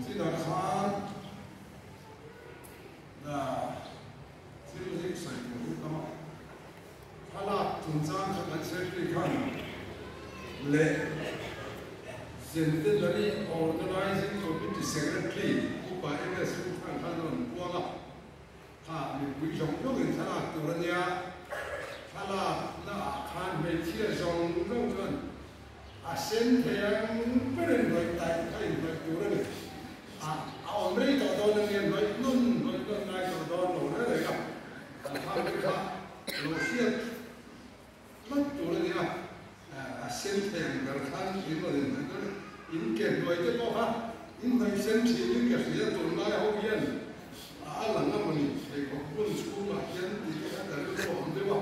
Chinah khan thil hi sawi tur hi tam a, thlalak chungchang kha kan secretary khan leh Centenary Organizing Committee Secretary Upa MS Lungthang khan a rawn puang a, kha mipui zawng zawngin thlalak tur a nia, thlalak naah khan hmeichhia zawng zawng chuan A sen thei ang berin hnawih taih kha inhnawih tur a ni. A a awm rei tawh dawn ania, hnawih nawn hnawih nawn ngai tawh dawn lo reng reng a. A thang te kha lo hriat tlat tur a ni a. A sen thei ang ber khan in rawn inhnawih dawn a. In ke hnuai te pawh kha inhnawih sen thin in ka hria tunlai ho hian a a lang a mawni pheikhawk bun chhungah hian tih te kha ka rilru a awm deuh a.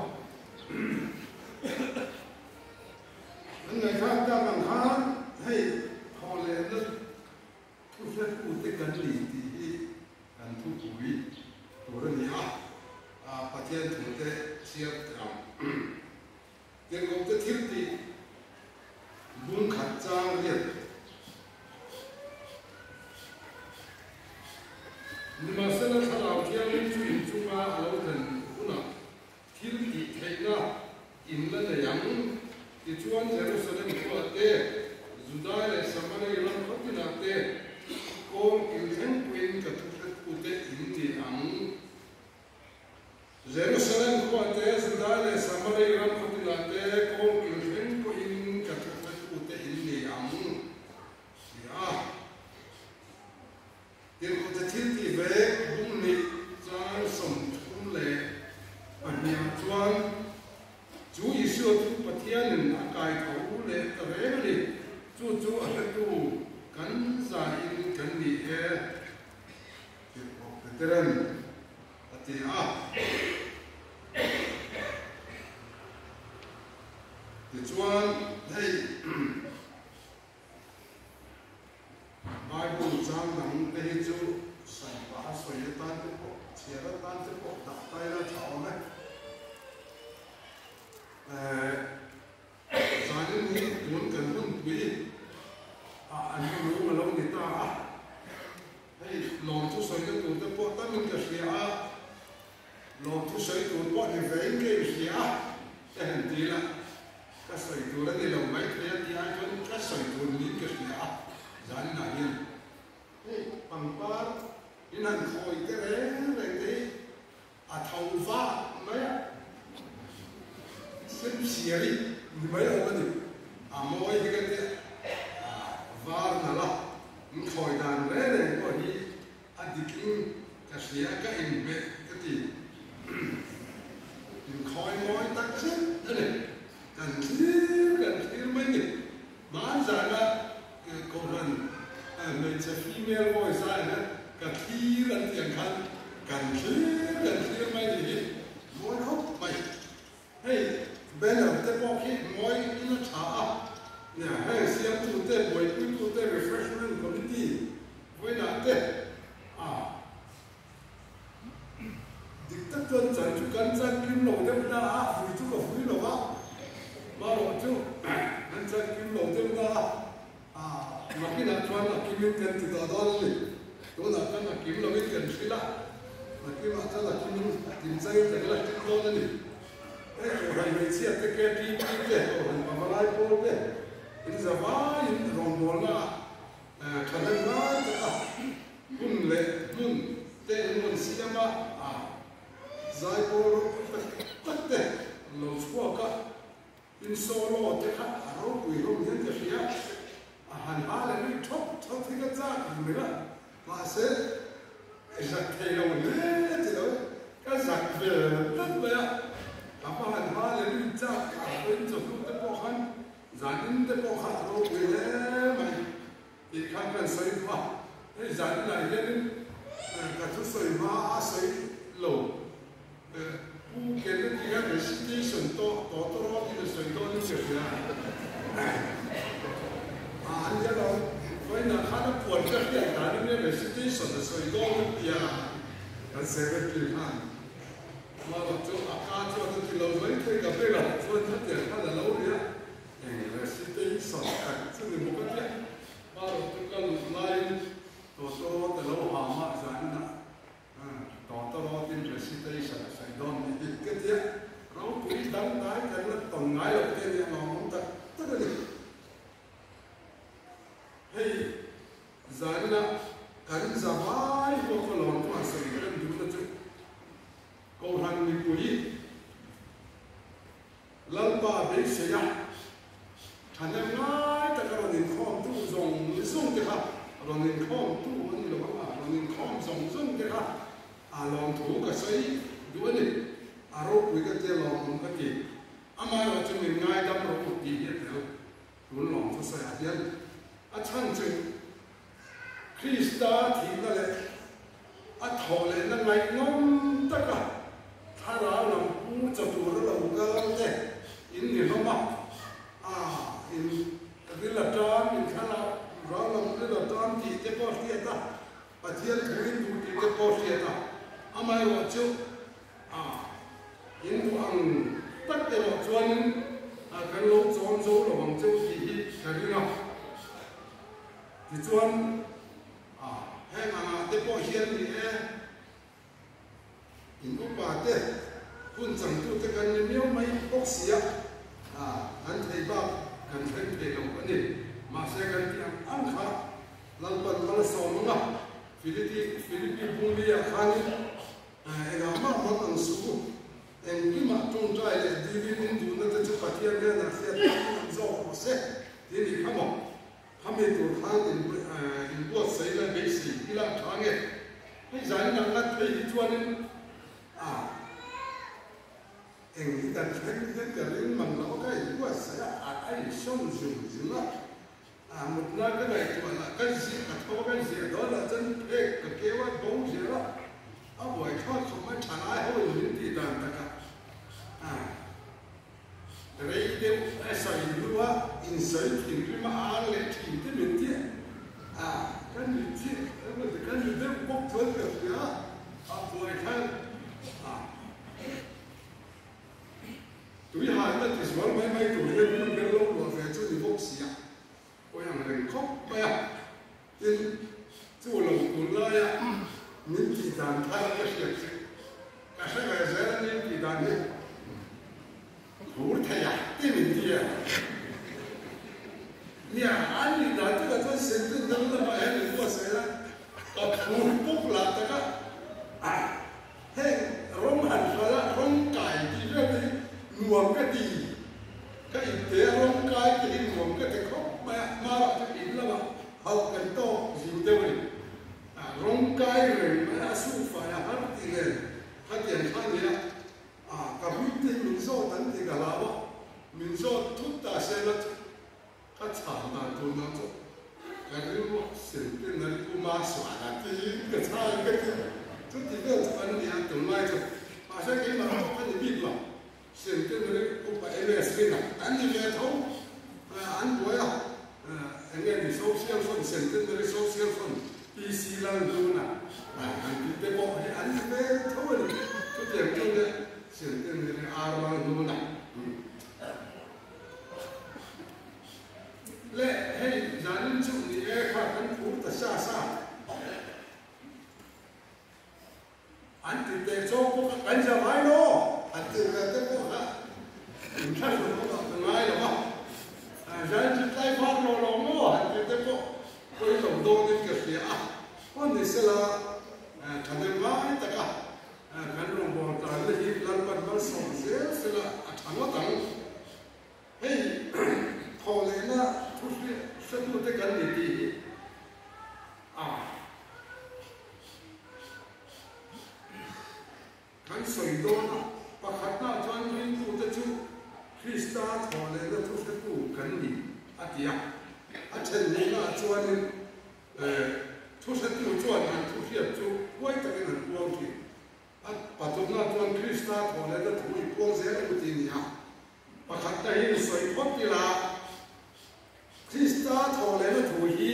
An ngaihthlak tak ang khan hei thawhlehna thuhretute kan ni tih hi kan thupui tur a ni a, Pathian thute chhiar teh ang. Tirhkohte thil tih bung khat chang riat. Nimahsela thlarau thianghlim chu inchunga a lo thlen hunah Thil tih theihna in la nei ang. Tichuan Jerusalem khuah te, Judai leh Samari ram khawtinah te, kawng kil thlengpuiin ka thuhrettute in ni ang. Jerusalem khuah te, Judai leh Samari ram khawtinah te, kawng kil thlengpuiin ka thuhrettute in ni ang, ti a. Tirhkohte thil tih ve bung nih chang 32 ah chuan chu Isua chu Pathianin a kai tho leh ta reng a ni. Chu chu a hretu kan zahin kan ni e, Tirhkoh Petera'n a ti a. Tichuan hei. Bible chang dang te hi chu sawi pah a sawi atan te pawh, chhiar atan te pawh dah ta ila tha awm e. Zanin hi tun kan hunpui ah an hnung a lo ni ta a, hei lawmthu sawina tur te pawh tamin ka hria a, lawmthu sawi tur pawh ni vein ka inhria a, ka han ti ila. Ka sawi tur a ni lo mai thei a tih ai chuan ka sawi tur niin ka hria a, zaninah hian hei pangpar in han khawi te reng reng te hi a tho vak mai a, sensiar hi ni mai awm a ni, a mawi hi ka tia, a var nalh a, in khawi dan reng reng pawh hi a dikin ka hria ka inhmeh ka ti. Inkhawi mawi tak zet a ni. Kan thlir kan thlir mai ni. Hmanzana Kohhran hmeichhe female voice a eng a, ka thlir an tih ang khan kan thlir kan thlir mai ni hi mawi khawp mai. Hei banner te pawh khi mawi in a tha a, nia heng siamtute buaipuitute refreshment committee vawiinah te a. Dik tak chuan chan chu kan chan kim lo deuh na a, vui chu ka vui lo va, marawh chu kan chan kim lo deuh na a, ah nakinah chuan a kimin kan ti tawh dawn a ni. Tunah chuan a kim loin kan hrilh a, nakinah chuan a kimin a kim changin kan la hrilh dawn a ni. Hei Kohhran hmeichhia te, KTP te, Kohhran Pavalai pawl te in zavaiin rawngbawlna ah Thahnem ngai taka hun leh hmun te in rawn siam a, zaipawl ropui tak tak te an lo chhuak a, in solo te kha a ropui hlawm hian ka hria, a han ha leh lui thawk thawk hi ka chak ang mai a, mahse zak thei lo hle ti lo e, ka zak ve tlat mai a, ka va han ha leh lui chak a, vawiin chawhnu te pawh khan Zanin te pawh kha a ropui hle mai tih khan kan sawi duh a, hei zaninah hianin ka thusawi hma a sawi lo Pu Kennedy khan recitation tawh tawh tawh rawh tiin a sawi dawn in ka hria a, an nia lo, vawiinah khan a puan ka hriat danin nia recitation a sawi dawn a tia kan secretary khan. Mama chu a ka chuan a ti lo mai thei ka beng ah chuan hetiang khan a lo ri a, eng recitation tak chu ni bawk a tia. Mama chu ka lut laiin tawh Zanina kan zavai pawh ka lawm chuan sawi rem duhna chu Kohhran mipui Lalpa beisei a, thahnem ngai taka rawn inkhawm tu zawng zawng te kha rawn inkhawm tu a ni lo ang a, rawn inkhawm zawng zawng te kha a lawmthu ka sawi duh a ni. A ropui ka tia lawmawm ka ti. Amaherawh chu min ngaidam rawh u tih hi a tel. Tun lawm chu sawiah hian a chhan chu Krista thihna leh a thawh lehna ngaihnawm taka thlarau lam pu chaw tura lo kal te in ni hlawm a, a in ril a tan, in thlarau lam ril a tan tih te pawh hriat a, Pathian thu in duh tih te pawh hriat a, amaherawh chu a in duh ang tak erawh chuanin kan lo chawm zo lo ang cheu tih hi ka ring a. Tichuan a heng angah te pawh hian ni e, in upa te hun changtute kan ni miau mai bawk si a, kan thei bak kan thleng thei lo a ni. Mahse kan tih ang ang kha Lalpan malsawm anga Philippi Philippi bungli-ah khanin engah mah hmang ang suh u. Engkimah tawngtai leh dilin in duhna te chu Pathian hnenah hriat takin an zawk rawh se tih a nih kha maw? Khami tur khan inbuatsaih la beisei ila a tha nge? Hei zanin ang ngat phei hi chuanin a eng hi kan thleng hian ka ring mang lo a, ka inbuatsaih a, a insawn zung zung a. A mutna ka ngaihtuah lah ka ziah ka tho ka ziah dawn lah chuan phek ka keu a bo zel a, a buai thlawt khawp mai tha lai ho in min tih dan tak a, a rei deuh a sawi hnu a insawi thinrim a ar leh thin te min ti a, ka ni chiah ka ni deuh bawk chuan ka hria a, a buai thlak a. Tui halna ti zual mai mai tur hian hmun ber lo luah ve chu ni bawk si a, pawi ang reng khawp mai a. Tin, chu lo tun laia min tih dan thar ka hriat chu ka hre ve zel a ni tih dan hi phur thei a ti min ti a. Nia, an nih dan takah chuan sentence dang lamah hian min buatsaih a, ka phur bawk lah tak a. Heng rawng han hralh a, rawng kai tih vel te hi nuam ka ti. Ka inte a rawng kai te hi nuam ka ti khawp mai a, hmarah chuan in lamah hauh kan tawk zing deuh a ni. Rawng kai reng mai a, suhfai a har tih nen khatiang kha a ni a, ka hming te hi min zawt an tih ka hlau a, min zawt thut ta se la chu Ka chhan dan tur na chu ka rilruah sen ten a ri uma suah dan te hi ka chhan ka ti a, chuti vel chu an ni a tunlai chu mahse keimah pawh ka ni bik lo, sen ten a ri upa MS rin a an ni ve tho an buai a, eng nge ni social fund sen ten a ri social fund PC lal dun a an tih te pawh hi an ni ve tho a ni, chutiang chu nia sen ten a ri ar lal dun a. Le hei zanin chu ni e kha kan phur ta sa sa an ti teh chawk bawk a kan za vai lo an ti ve te pawh kha in thla hlawm bawk ah ka ngai lo a zan chu tlai var lo lo maw han ti te pawh pawi lo dawn in ka hria a pawn ni sela thahnem ngai tak a Kan rawngbâwl tânna hi Lalpan malsawm zel sela a ṭha ngawt ang. Hei thawhlehna thu hretute kan ni tih hi a kan sawi dawn a. Pakhatnaah chuan ringtute chu Krista thawhlehna thu hretu kan ni a ti a. A ṭhen nihnaah chuanin Thuhretu chuan an thuhriat chu huai takin an puang thin. A pathumna chuan Krista thawhlehna thu i puang zel ang tih a ni a. Pakhatna hi in sawi phawt ila, Krista thawhlehna thu hi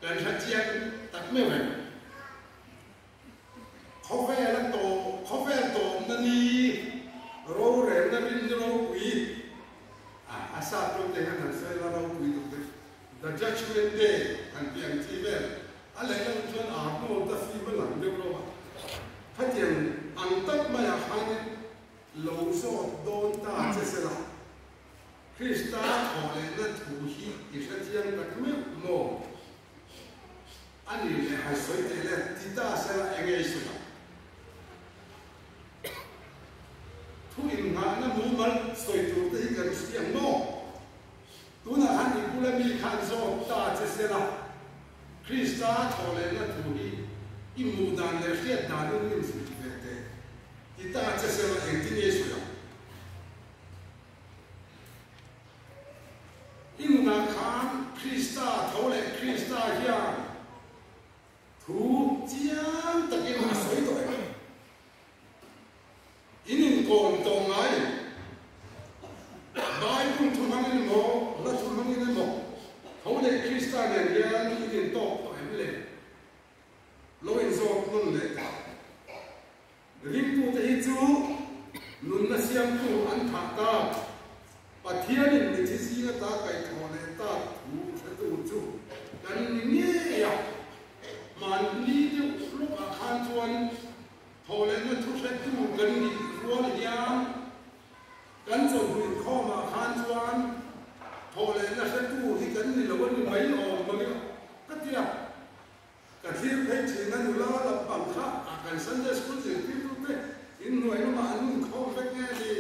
kan hre chiang tak meuh em? Khawvel a tawp, khawvel tawpna ni, rorelna rinna ropui, a sap rawng te hian han sawi la ropui duh deuh. The Judgment Day han tih ang chi vel a leh loh chuan Arnold a fim a lang deuh lo a, khatiang ang tak maiah khanin lo zawt dawn ta che sela, Krista thawh lehna thu hi i hre chiang tak meuh maw? Han sawi teh le, ti ta sela eng nge i sawi ang? Thu innghahna mumal sawi tur te hi kan hria ang maw? Tunah khan i bula mi khan zawk ta che sela, Krista thawhlehna thu hi i hmuh dan leh hriat danin min hrilh ve teh. Ti ta che sela engtin nge i sawi ang? I nunah khan Krista tho leh Krista hian thu chiang takin a sawi tawh em? In inkawm tawh ngai em? Bible thu hmangin emaw, hla thu hmangin emaw tho leh Krista nen hian in intawk tawh em le? Lo inzawt nawn leh ta. Ringtute hi chu nunna siamtu an thah tak, Pathianin mithi zinga ta kaihthawh leh tak thu hretu chu kan ni ngei a. Mahni deuh lawkah khan chuan thawh lehna thu hretu kan nih rual hian kan chawlhnu inkhawmah khan chuan thawh lehna hretu hi kan ni lo a ni mai awm bawk ka ti a. Ka thlir phei thin a nula lampang kha a kan Sunday school zirtirtute inhnuai lamah an inkhawm vek nge ni?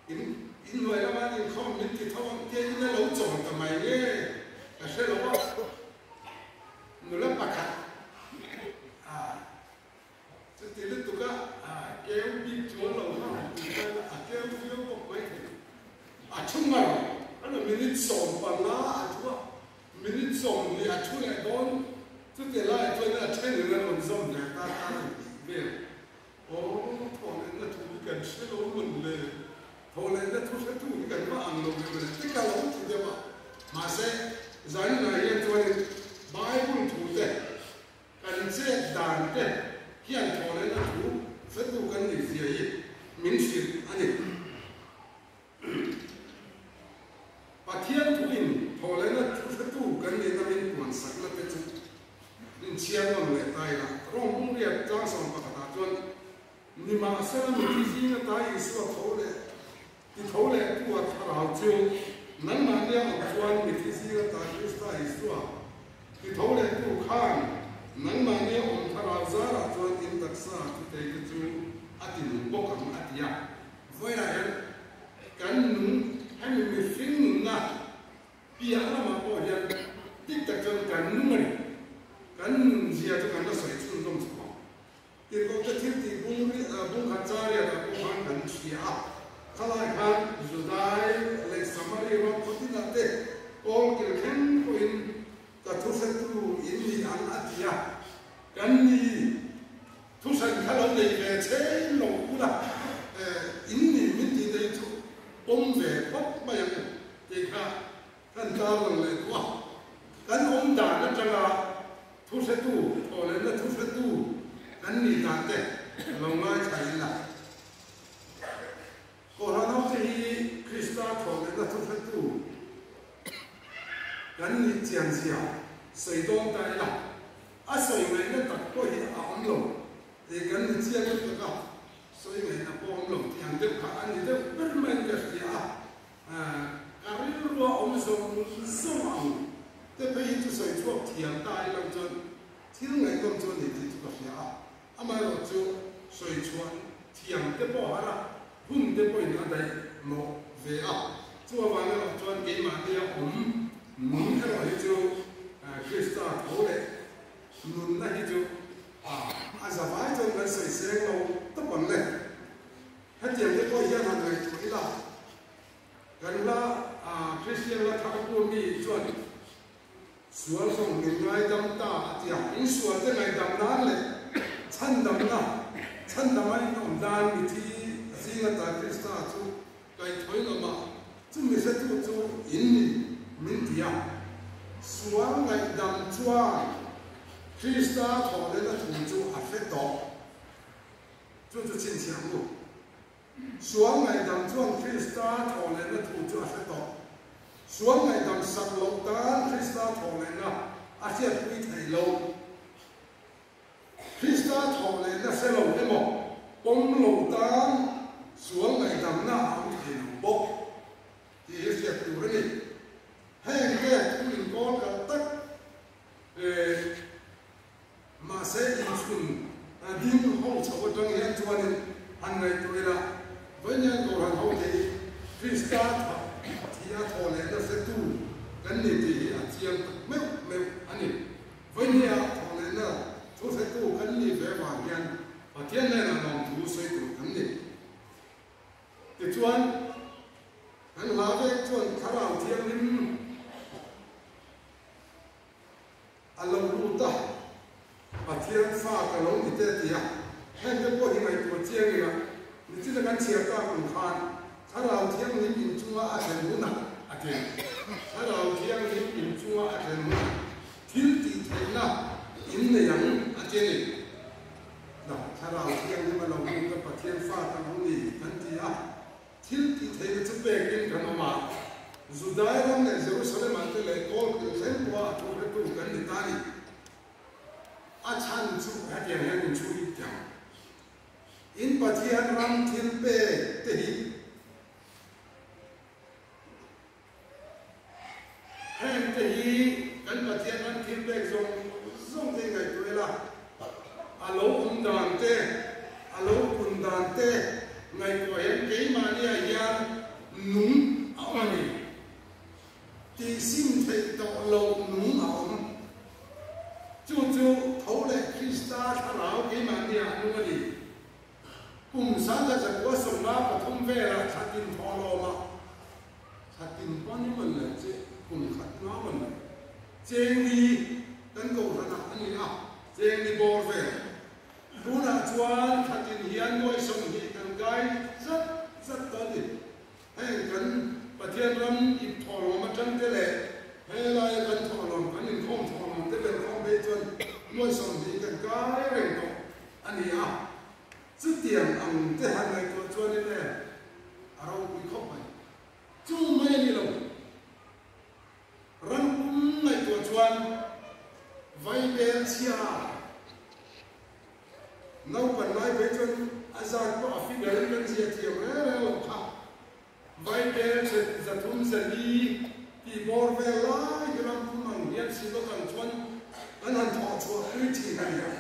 In inhnuai lama an inkhawm min ti tho ang tia in a lo chawl ta mai nge ka hre lo a. Nula pakhat a chuti lutuk a keu bik chuan lo kha han tih chuan a keu viau bawk mai thei. A thu ngar a minute 15 a thu a. Minute 20 a thu leh dawn, chuti laiah chuan a then in a rawn zawm leh ta ta a ni tih vel. Aw, thawhlehna thu hi kan hre lo mawn le, thawhlehna thu hretu hi kan va ang lo ve mawn le, ti ka lo ti deuh a. Mahse, zaninah hian chuanin Bible thu te, kan chet dan te hian thawhlehna thu hretu kan nih zia hi min hrilh a ni. Pathian thuin thawhlehna thuhretu kan nihna min puansakna te chu inchhiar nawn leh ta ila. Rawng pumriat tlangsawm pakhatah chuan nimahsela mithi zinga ta Isua tho leh ti tho leh tu a thlarau chu nangmahnia awm chuan mithi zinga ta Krista Isua ti tho leh tu khan nangmahnia awm thlarau zarah chuan in taksa thutei te chu a ti nung bawk ang a ti a. Vawilah hian kan nung hemi mihring nunna piah lamah pawh hian dik tak chuan kan nung a ni. Kan nun zia chu kan la sawi chhunzawm chho ang. Tirhkohte thil tih bung bung khat chariatah pawh khan kan hria a, khalai khan Judai leh Samari ram khawtinah te kawl kil thleng pawhin ka thuhretu in ni ang a ti a, kan ni. Thuhran kha lo nei ve chhe lo ula, in ni min tih te hi chu pawm ve phawt mai ang tih kha kan tarlang leh duh a. Kan awm dan atanga thuhretu, thawhlenna thuhretu kan nih dan te lo ngaithla ila. Kohhran ho te hi Krista thawhlenna thuhretu kan nih chian zia sawi dawn ta ila. A sawi ngaihna tak pawh hi a awm lo tih kan ni chiang lutuk a, sawi ngaihna pawh awm lo tih ang deuh kha a ni deuh ber maiin ka hria a, ka rilrua awm zawng zawng ang te phei hi chu sawi chhuak thiam ta ilo chuan thil ngaihnawm chu a ni tih chu ka hria a, amaherawh chu sawi chhuah thiam te pawh a har a, hun te pawhin a daih mawh ve a, chu avang erawh chuan keimahnia awm nung erawh hi chu Krista tho leh nunna hi chu a zavai chuan kan sawi seng lo tawp ang le. Hetiang te pawh hian han ngaihtuah ila, kan la Kristian la thar tur mi chuan sual zawng min ngaidam ta a ti a, insual te ngaihdam nan leh chhandamna, chhandama inawm dan mithi zinga ta Krista chu kaihthawih lamah chumi hretu chu in ni min ti a. Sual ngaihdam chuan Krista thawhlehna thu chu a hre tawh. Chu chu chhinchhiah ang u. Sual ngaihdam chuan Krista thawhlehna thu chu a hre tawh. Sual ngaihdam sak loh tan Krista thawhlehna a hriatpui thei lo. Krista thawhlehna hre lo emaw pawm lo tan sual ngaihdamna a awm thei lo bawk tih hi hriat tur a ni. Heng te thu inkawl kalh tak eh. ngaihtuah ila, Vawinia Kohhran ho te hi Krista thi a thaw lehna hretu kan ni tih hi a chiang tak meuh meuh a ni. Vawinia thaw lehna thu hretu kan nih ve vang hian Pathian hnenah lawmthu sawi tur kan ni. Tichuan, kan hla vek chuan Thlarau Thianghlim a lo lut a, Pathian fa ka lo ni te ti a, hengte pawh hi ngaihtuah chiang ila, nichina kan chhiar tak ang khan Thlarau Thianghlim inchunga a thlen hunah a ti. Thlarau Thianghlim inchunga a thlen hunah thil tih theihna in nei ang a ti a ni. Na, Thlarau Thianghlim a lo lut a, Pathian fa ka lo ni kan ti a, thil tih theihna chu pekin kan awm a, Judai ram leh Jerusalem ah te leh kawl kil thleng pawha a thu hretu kan ni ta ni. A chhan chu hetiang hian in chhu ip tiang. In Pathian ram thil pek te hi Heng te hi kan Pathian ram thil pek zawng zawng te ngaihtuah ila, a lo awm dan te, a lo pun dan te ngaihtuah hian keimahniah hian nung a awm a ni. Tihsim theih tawh loh nung a awm. Chu chu tho leh Krista thlarau keimahniah a nung a ni. Kum sangha zakua 13 velah thla tin thawh lawmah thla tin pawn i man le che kum khat nga man le Chengni kan kohhranah a ni a, Chengni bawr vel. Tunah chuan thla tin hian nuai 20 kan kai zat zat tawh a ni. Heng kan Pathian ram ip thawh lawm atang te leh helaia kan thawh lawm kan inkhawm thawh lawm te ber khawm phei chuan nuai 20 kan kai reng tawh a ni a. Chutiang ang te han ngaihtuah chuanin e, a ropui khawp mai. Chu mai a ni lo. Ram pum ngaihtuah chuan Vaibel chhia naupan lai phei chuan a zat pawh a figure in kan zia thiam reng reng lo kha. Vaibel chhe 300 400 tih bawr vel lai hi ram pum ang hian silawk ang chuan an han thawh chhuah pui thin a ni a.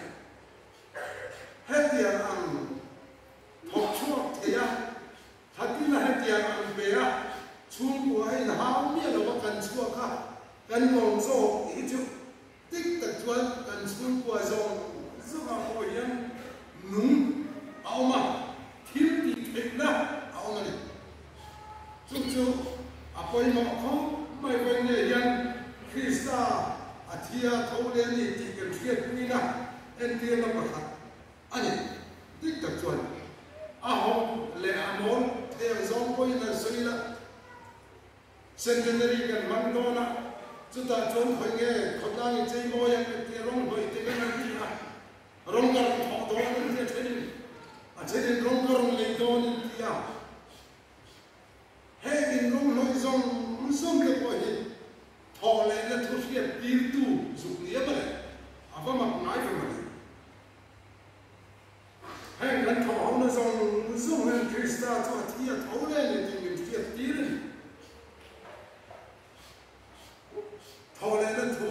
Hetiang ang thawk chhuak thei a, khatina hetiang ang pe a, chhungkua a inhau miah lo a kan chhuak a, kan lawm zawk hi chu tik tak chuan kan chhungkua zawng zawngah pawh hian nung a awm a, thil tih theihna a awm a ni. Chu chu a pawimawh khawp mai vawi nge hian Krista a thi a tho leh a ni tih kan hriatpuina entirna pakhat a ni. Dik tak chuan a ho leh a mawl thei ang zawng pawhin an sawi la, Centenary kan hmang dawn a, chutah chuan khawi nge khawtlang i chei mawi ang kan ti a, rawng hnawih te kan han ti a, rawng ka rawn thawh dawn an ti a thenin, a thenin rawng ka rawn lei dawn an ti a. Heng inrawng hnawih zawng zawng te pawh hi thawh lehna thu hriat tirtu zuk ni em a le? A va mak ngai ve mawle. Heng kan thawh hona zawng zawng hian Krista chu a thi a tho leh a ni tih min hriat tir a ni. Thawh lehna thu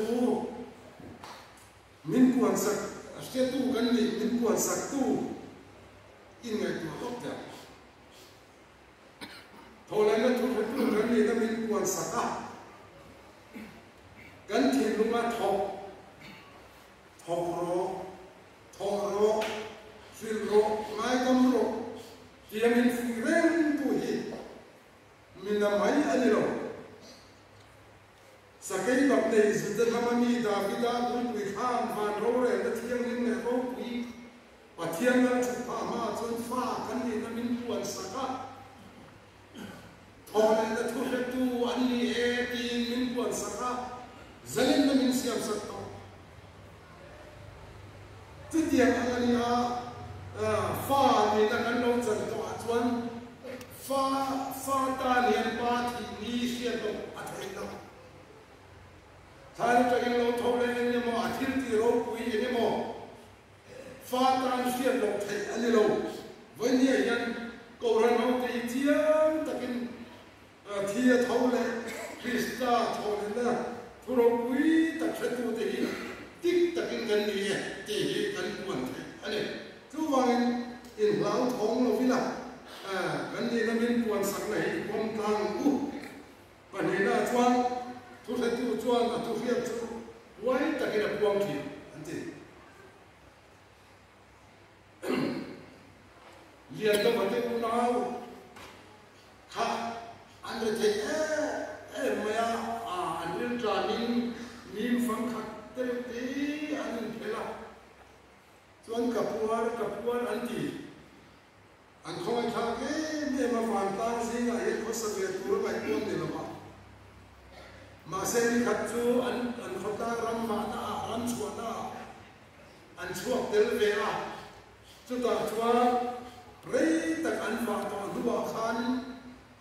min puansak hriattu kan nih min puansaktu inngaihtuah tawk teh ang. Thawhlehna thu hretu kan nihna min puan sak a, kan thinlunga thawk, thawk rawh, thawh rawh, hrilh rawh, ngaidam rawh tia min fuih rengtu hi mina mai a ni lo. Sakei bak nei Juda hnama mi Davida puipui khan van rorelna thianghlim leh ropui Pathian lal thut phah hmaah chuan fa kan nihna min puan sak a, thawhlehna thu hretu an ni e tiin min puan sak a, zalenna min siam sak tawh. Chutiang ang a ni a, fa nihna kan lo chan tawh ah chuan fa fa tan hian pa thih ni hriat loh a theih loh. Thlai atangin lo tho leh eng emaw a thil tih ropui eng emaw Fa tan hriat loh theih a ni lo. Vawinia hian Kohhran hote hi chiang takin thi a tho leh Krista thawhlehna thu ropui tak hretute hi tik takin kan ni e tih hi kan puan theih a ni. Chuvangin inhlauthawng lo ila. puang thin an ti. Liandova te unau kha an ri thei em em mai a, an riltlanin mim fang khat deuh te an inphelh a, chuan ka puar ka puar an ti. An khawngaihthlak em em a, vantlang zingah hian khawsa ve tur a ngaihtuah ni lo va. Mahse ni khat chu an an khawtlang ram vahna ah, ram chhuahna ah an chhuak tel ve a, chutah chuan rei tak an vah tawh hnuah khan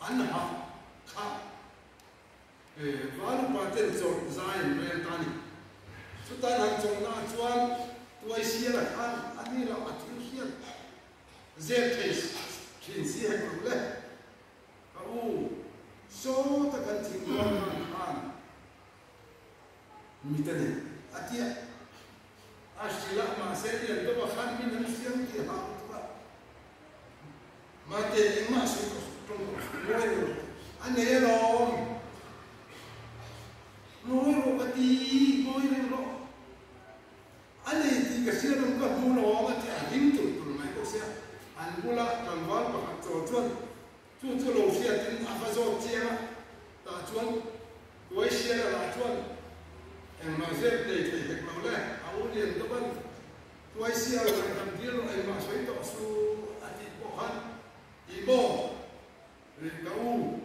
an hah kha Val upa ten chawlh zai an rel ta a ni. Chutan han chawlhna ah chuan tuai sial a khan a ni lo a thil hriat Zep thei thin si hek lo le. Ka u, saw ta kan thing rual khan khan mi ta nei a tia. A hrilh a, mahse lian deuh a khan min an hriam tih hau tuk a. Mate, engmah sawi tawh suh, tawng tawh suh, ngawi rawh. A nei alawm. Ngawi rawh ka ti, ngawi reng rawh. A nei tih ka hria rawng ka hmu lo ang a ti a hlim tulh tulh mai bawk sia. An bula tlangval pakhat chaw chuan chu chu lo hriatin a va zawt chiang a, tah chuan tuai sial a lah chuan engmah zep nei thei hek lo le, a u lian deuh an tuai sial ngaihdam dil rawh engmah sawi tawh suh a tih pawh khan tih maw ri ka u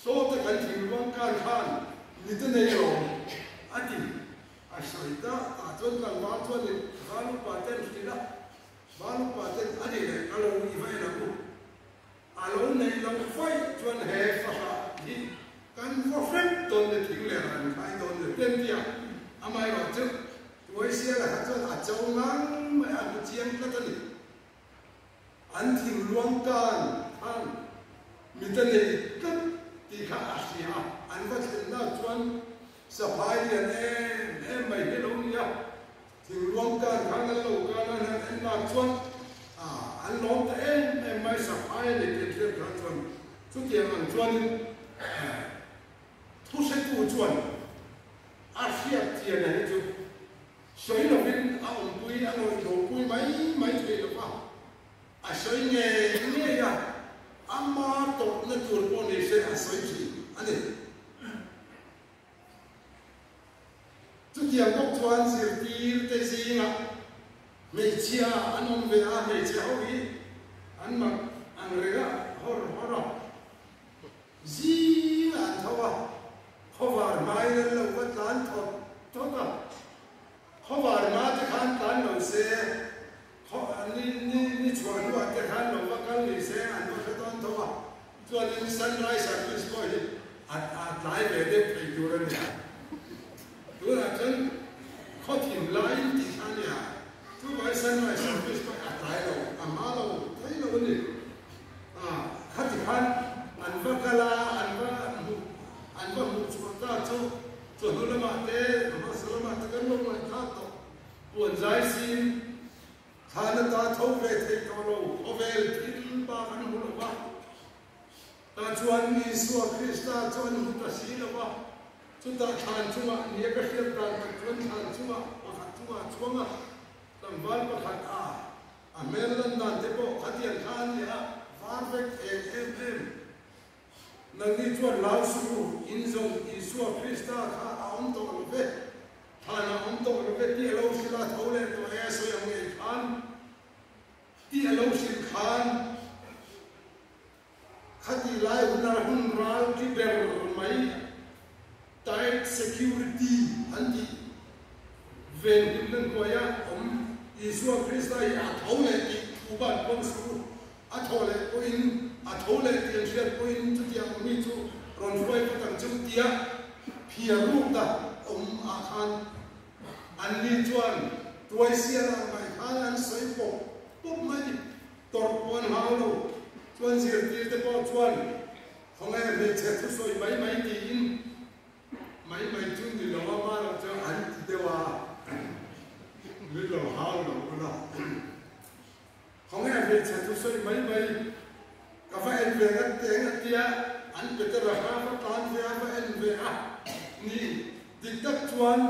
saw te kan thing ruang kar khan mi te nei lo a ti. A sawi ta tah chuan tlangval chuanin Val upa ten hrilh a, Val upa ten a ni leh ka lo i va en ang u. A lo neih loh vaih chuan he fahrah hi kan vaw hrep dawn le thing leh ran khai dawn le ten tia amaherawh chu Tuaisiala kha chuan a cho ngang mai a hmu chiang tlat a ni. An thingluang tan khan mit a nei tlat tih kha a hria a, an va thlenna chuan saphai lian em em mai hi a lo ni a, thingluang tan khan an lo kan a, an han en nak chuan an lawm ta em em mai, saphai a nei tih an hriat khan chuan chutiang ang chuanin thuhretu chuan a hriat chian a hi chu Sawi lovin a awmpui a ngawih dawhpui mai mai thei lo va, a sawi ngei ngei a, ama tawpna tur pawh ni se a sawi thin a ni. Chutiang bawk chuan zirtir te zingah hmeichhia an awm ve a, hmeichhe ho hi an mak ang reng a, hawr hawr a, Zingah an tho a, khawvar hmain an lo va tlan thawt thawt a. Khawvar hma te khan tlan lo se, ni ni ni chhuah hnuah te khan lo va kal ni se an va hre dawn tho a. Chuanin sunrise service pawh hi a a tlai ve deuh thei tur a ni a. Tunah chuan khaw thim laiin tih kha a ni a, chuvangin sunrise service pawh hi a tlai lo, a hma lo thei lo a ni. A, khati khan an va kal a, an va hmuh, an va hmuh chhuah ta chu chawhnu lamah te, hmasa lamah te kan lo ngaihthlak tawh. Puan zai sin thlan ata tho ve thei tawh lo, khawvel thil bak an hmu lo va. Tah chuan Isua Krista chu an hmu ta si lo va, chutah thlan chungah nia ka hriat dan tak chuan thlan chungah pakhat chungah a chuang a, tlangval pakhat a A hmel lan dan te pawh khatiang kha a ni a, var vek eng em em. Nangni chuan lau suh u, in zawng Isua Krista kha a awm tawh lo ve, thlan a awm tawh lo ve tih a lo hrilh a, tho leh tawh e a sawi ang ngei khan tih a lo hrilh khan Khatih lai huna hun ral ki ber mai tight security an tih venhimna hnuaia awm Isua Krista hi a tho leh tih thu ban pawng suh u. A thaw leh pawhin a tho leh tih an hriat pawhin chutiang mi chu rawn hruai vat ang chu tia phiar ruk ta awm ah khan anni chuan tuai sial ang mai khan an sawi pawp pawp mai. Tawrh pawh an hau lo. Chuan zirtir te pawh chuan khawnge hmeichhe thusawi mai mai tiin mai mai chu ni lo a, mahlo chuan an ti deuh a, ni lo hau lo ula. Khawnge hmeichhe thusawi mai mai ka va en ve ngat teng a tia an Petera kha va tlan ve a, va en ve a ni. Dik tak chuan.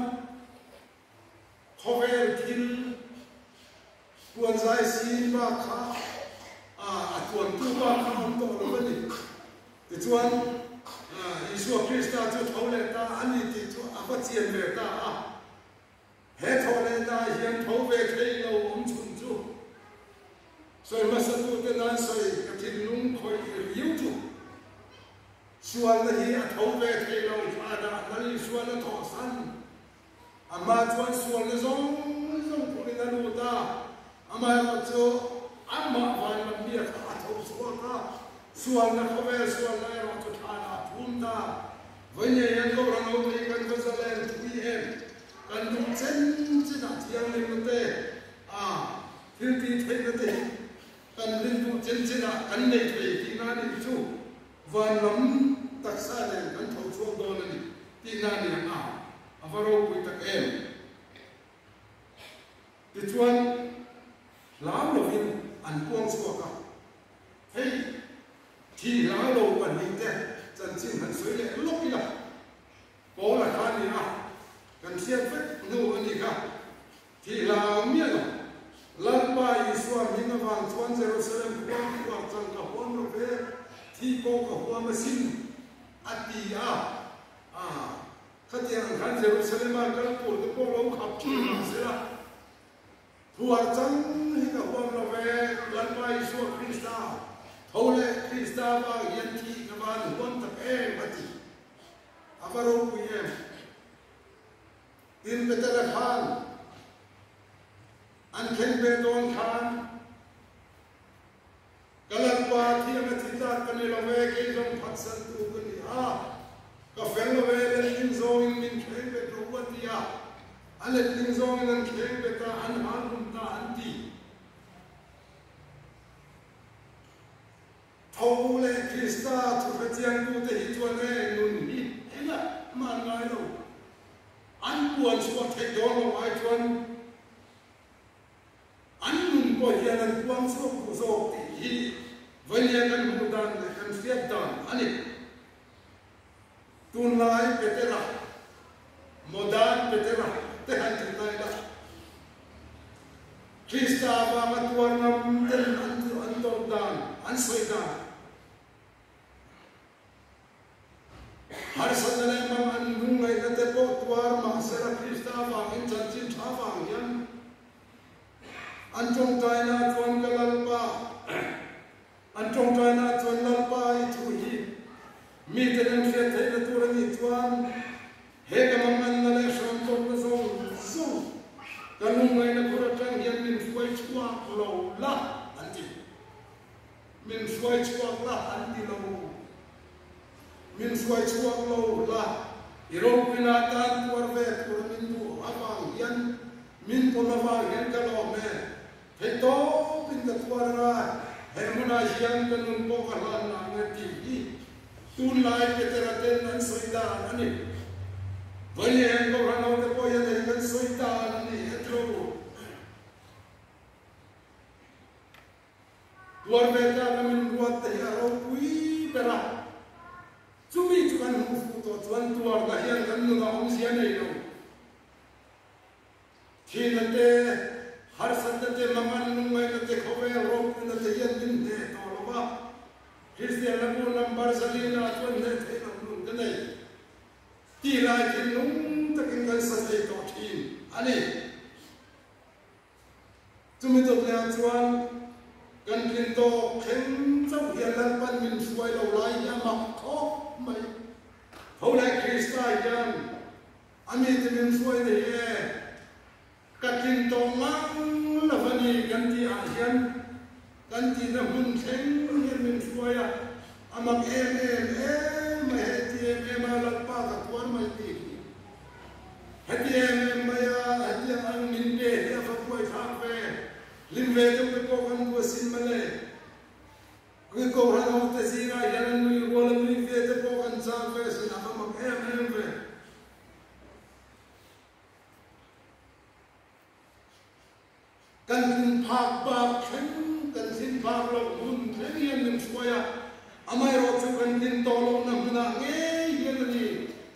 Khawvel thil puanzai sin bak kha a tuantu bak kha awm tawh lo a ni. Tichuan, Isua Krista chu tho leh ta a ni tih chu a va chian ve ta a. He tho leh na hian tho ve thei lo awm chhun chu sawi hmasatute nan sawi ka thinlung khawih riau chu sualna hi a tho ve thei lo thlanah Lal Isuan a thawhsan amah chuan sualna zawng zawng phurin a lut a, amaherawh chu amah van lam mi a kha a tho chhuak a, sualna khawvel sualna erawh chu thlanah a phum ta. Vawiin hian Kohhran ho te hi kan va zalen thui em? Kan duh chen chen ah thianghlimna te, a thil tih theihna te hi kan rin duh chen chen ah kan nei thei tihna a nih chu van lam taksa nen kan tho chhuak dawn a ni tihna a ni ang a, a va ropui tak em? Tichuan hlau lovin an puang chhuak a, hei thi hlau lo pahnihte chanchin han sawi leh lawk ila. Paula kha a ni a, kan hriat vek hnu a ni kha. Thih hlau miah lo. Lalpa Isua hming avang chuan Jerusalem khua khuar chang ka huam lo ve, thih pawh ka huam asin, a ti a. A, khatiang ang khan Jerusalema kal tur te pawh lo khap thin mah sela, Phuar chang hi ka huam lo ve, Lalpa Isua Krista, tho leh Krista avang hian thih ka van huam tak em, a ti. A va ropui em? Tin Petera khan an khen ve dawn khan, Ka Lalpa thiam a thi tlak ka ni lo ve, kei zawng phatsantu ka ni a, ka fel lo ve, letling zawngin min thleng bet rawh u a ti a, a letling zawngin an thleng bet a, an hal rum ta an ti. Tho leh Krista thuhrechiangtute hi chuan e nun hi engah mah an ngai lo. An puan chhuah theih dawn lo ai chuan an nun pawh hian an puang chhuak duh zawk tih hi vawinia kan hmuh dan leh kan hriat dan a ni. Tunlai Petera, modern Petera te han ti ta ila, Krista avanga tuar ngam ten an an tawrh dan, an sawi dan, harsatna leh mang an lungngaihna te pawh tuar mahsela Krista avangin chanchin tha vang hian an tawngtaina chuan ka Lalpa An tawngtaina chuan Lalpa i thu hi mite nan hriat theihna tur a nih chuan he ka manganna leh hramtawkna zawng zawng ka lungngaihna khur atang hian min hruai chhuak lo la an ti. Min hruai chhuak la an ti lo. Min hruai chhuak lo la i ropuina atan tuar ve tura min duh avang hian min pawm avang hian ka lawm e. Theihtawpin ka tuar a, he hmunah hian ka nun pawh ka hlan nang e tih hi tunlai Petera ten an sawi dan a ni. Vawiin heng Kohhran hote pawh hian hei kan sawi dan a ni e tilo. Tuar ve tlaka min ruat te hi a ropui ber a, chumi chu kan hmuh fuh tawh chuan tuarna hian kan nunah awmzia nei lo. Thihna te, harsatna te, mangan lungngaihna te, khawvel ropuina te hian min hneh tawh lo va, Kristian lambu number zalina chuan hneh theih loh nun ka nei tih lai thinlung takin kan sa thei tawh thin a ni. Chumi dawtlehah chuan kan tlin tawk thleng chauh hian Lalpan min hruai lo lai hi a mak khawp mai. Tho leh Krista hian A mi te min hruai na hi e, ka tlin tawh ngang lo a ni kan tih ah hian kan tihna hmun thleng hian min hruai a, a mak em em em mai heti em em a Lalpa ka tuar mai bik hi. Heti em em mai a hetiang ang min pe hi a va buaithlak ve, hlim ve deuh te pawh kan duh asin mawle. Ui Kohhran ho te zingah hian an nui rual a nui ve te pawh kan chak ve asin a va mak em em ve. Kan tlin phak bak thleng kan tlin phak loh hmun thleng hian min hruai a, amaherawhchu kan tlin tawh lohna hmunah ngei hian a ni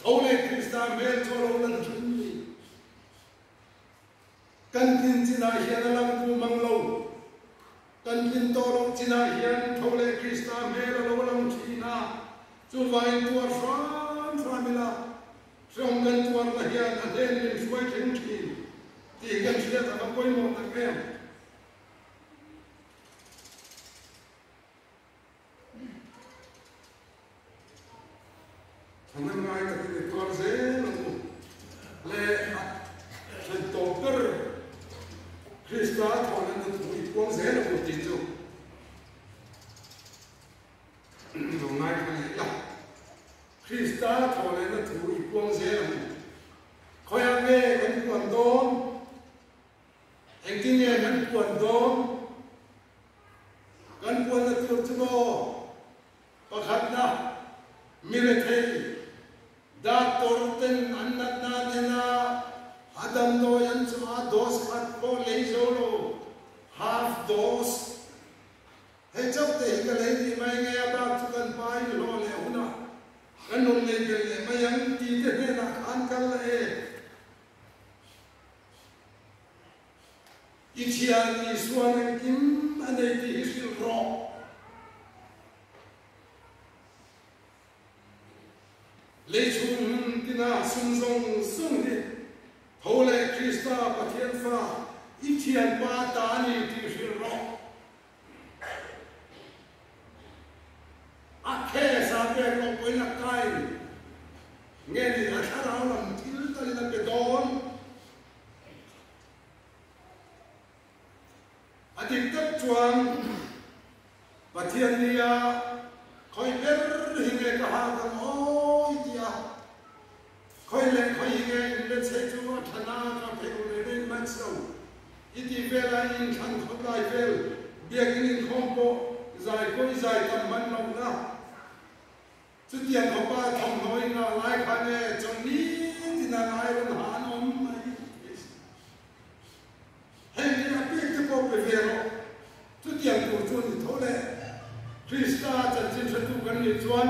tho leh Krista hmel chu a lo lan thin ni. Kan tlin chinah hian a lang duh mang lo. Kan tlin tawh loh chinah hian tho leh Krista hmel a lo lang thin a, chuvangin tuar hram hram ila, hrehawm kan tuarna hian a hnen min hruai thleng thin tih kan hriat a va pawimawh tak em. Thahnem ngai takin i tuar zel ang u. Le a thlen tawp ber Krista thawhna nu thu i puang zel ang u tih chu lo ngaithla leh ila. Krista thawhlehna thu i puang zel ang u. Khawiah nge kan puan dawn? Engtin nge kan puan dawn? Kan puanna tur chu maw pakhatna mi rethei doctor ten an natna nena a damdawi an chu a dose khat pawh lei zo lo, half dose, hei chauh te hi ka lei ni mai nge a bak chu kan pa in hlawh leh hunah kan rawn lei belh leh mai ang ti te hnenah khan kal la e. I thian Isuan engkim a nei tih hi hrilh rawh. Lei chhung hmun tina sum zawng zawng hi tho leh Krista Pathian fa i thianpa ta a ni tih hrilh rawh. A case a pek loh pawhin a kain nge ni a thlarau lam thil talin a pe dawn. A dik tak chuan Pathian nia khawi ber hi nge ka hak ang aw i ti a, khawi leh khawi hi nge in let chei chu a tha na ka phei u reng reng hman si lo i tih vel a in thlan khawt lai vel biakinn inkhawm pawh zai pawh i zai tam hman loh na. Chutiang khawpa thawmhnaw i ngah lai khan e chawlhni tina ngai rawn ha an awm mai thei si. Heng hi a pek te pawh pe ve rawh. Chutiang tur chu ni tho le. Krista chanchin hretu kan nih chuan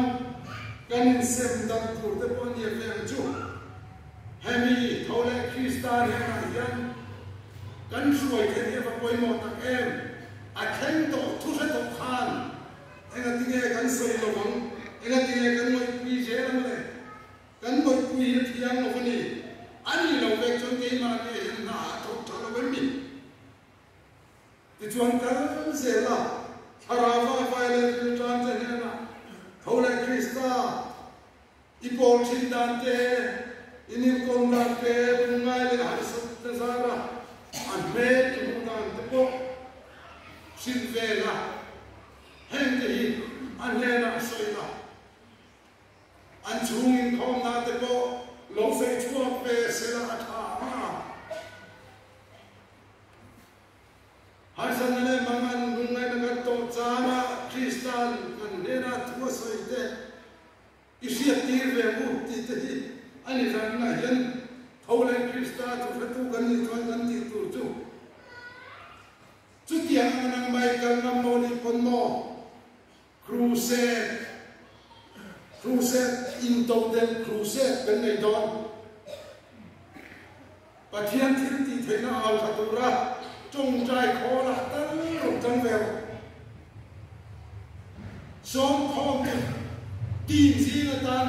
kan insem dang tur te pawh nia ve ang chu. Hemi tho leh Krista hnenah hian kan hruai theih hi a va pawimawh tak em. A thleng tawh thu hre tawh khan Engatinge kan sawi lo ang? Engatinge kan ngawihpui zel ang le? Kan ngawihpui hi a thiang lo a ni. A ni lo vek chuan keimah nge hian hna a thawk tha lo em ni? Tichuan kal zel a, Thlarauva vai leh thil tan che hnenah tho leh Krista i pawl thin dan te, i ninkawm dan te, lungngai leh harsat na zara a hmel i hmuh dan te pawh hrilh ve la, heng te hi a hnenah sawi la, an chhung inkhawmna te pawh lo sawi chhuak ve sela a tha ang a. Harsatna leh mangan lungngaihna kan tawh chana Krista'n kan hnenah thu a sawi te, I hriattir ve ang u tih te hi a ni zanna hian tho leh Krista chu hretu kan nih chuan kan tih tur chu chutiang anga nang mai kal ngam lo nih pawn maw Crusade Crusade intodelh Crusade kan nei dawn Pathian thil tih theihna au tha tura tawngtai khawlah tal rawn chang ve rawh. Sawmkhawm chu team zing atan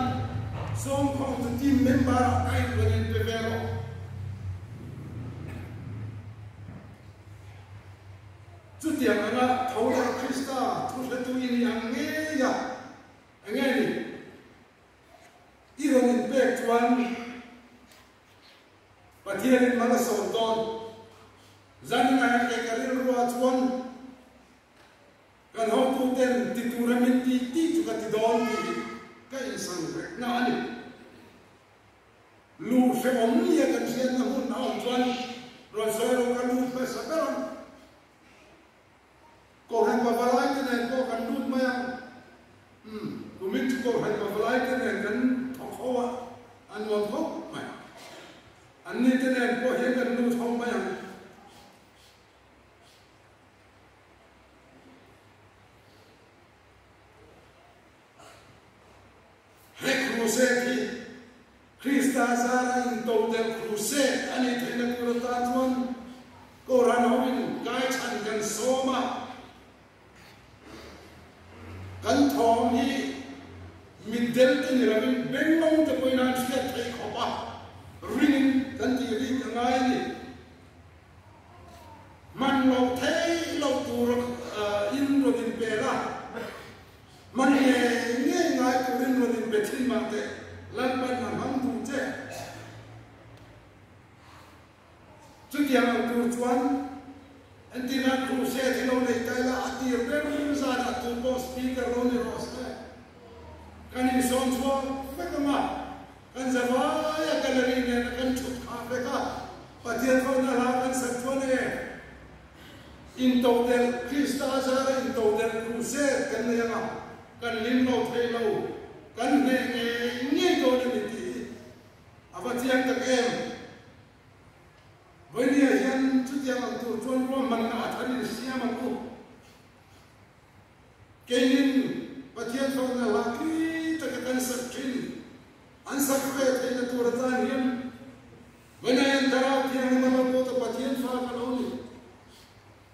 sawmkhawm chu team member ah ka in rawn in pe ve rawh. Chutiang anga tho leh Krista thuhretu i ni ang ngei a, enge ni? I rawn in pek chuan Pathianin mal a sawm dawn. Zanin ah hian kei ka rilru ah chuan Kan hotuten ti tura min tih tih chu ka ti dawn tih hi ka insan vekna a ni. Luh hrehawm nia kan hriatna hun a awm chuan rawn sawi ro ka lut hmasa ber ang. Kohhran pavalai te nen pawh kan lut mai ang. Umm, kumin chu kohhran pavalai te nen kan thawk ho a, a nuam khawp mai. Anni te nen pawh hian kan lut ho mai ang. He crusade hi Krista zara intodelh crusade a nih theihna tur atan chuan tur chuan entirna crusade hi lo nei ta ila a tir ber zanah tu pawh speaker lo ni rawh se. Kan insawn chhuak vek ang a, kan zavaia gallery nena kan thut khah vek a, Pathian fakna hla kan sak chuan e, Intodelh, Krista zara intodelh crusade kan nei ang a, kan hlim lo thei lo, kan hneh ngei ngei dawn a ni tih hi a va chiang tak em? Vawinia hian chutiang ang tur chuan ruahmanna a thar in siam ang u. Keinin Pathian fakna hla tui taka kan sak thin, an sak ve theihna tur atan hian Vanayan Thlarau Thianghlim a lo pawt a Pathian fa ka lo ni.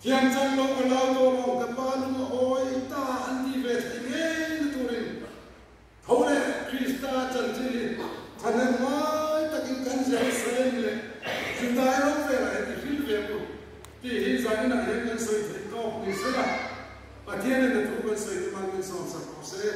Thiam chan lo ka lau tawh lo, ka pa lung a awi ta an tih ve theih ngei na turin tho leh Krista chanchin hi thahnem ngai takin kan Jerusalem leh Judai ram velah hian i hrilh ve ang u tih hi zaninah hian kan sawi theih tawk ni sela Pathianin a thu kan sawi te mal min sawmsak rawh se.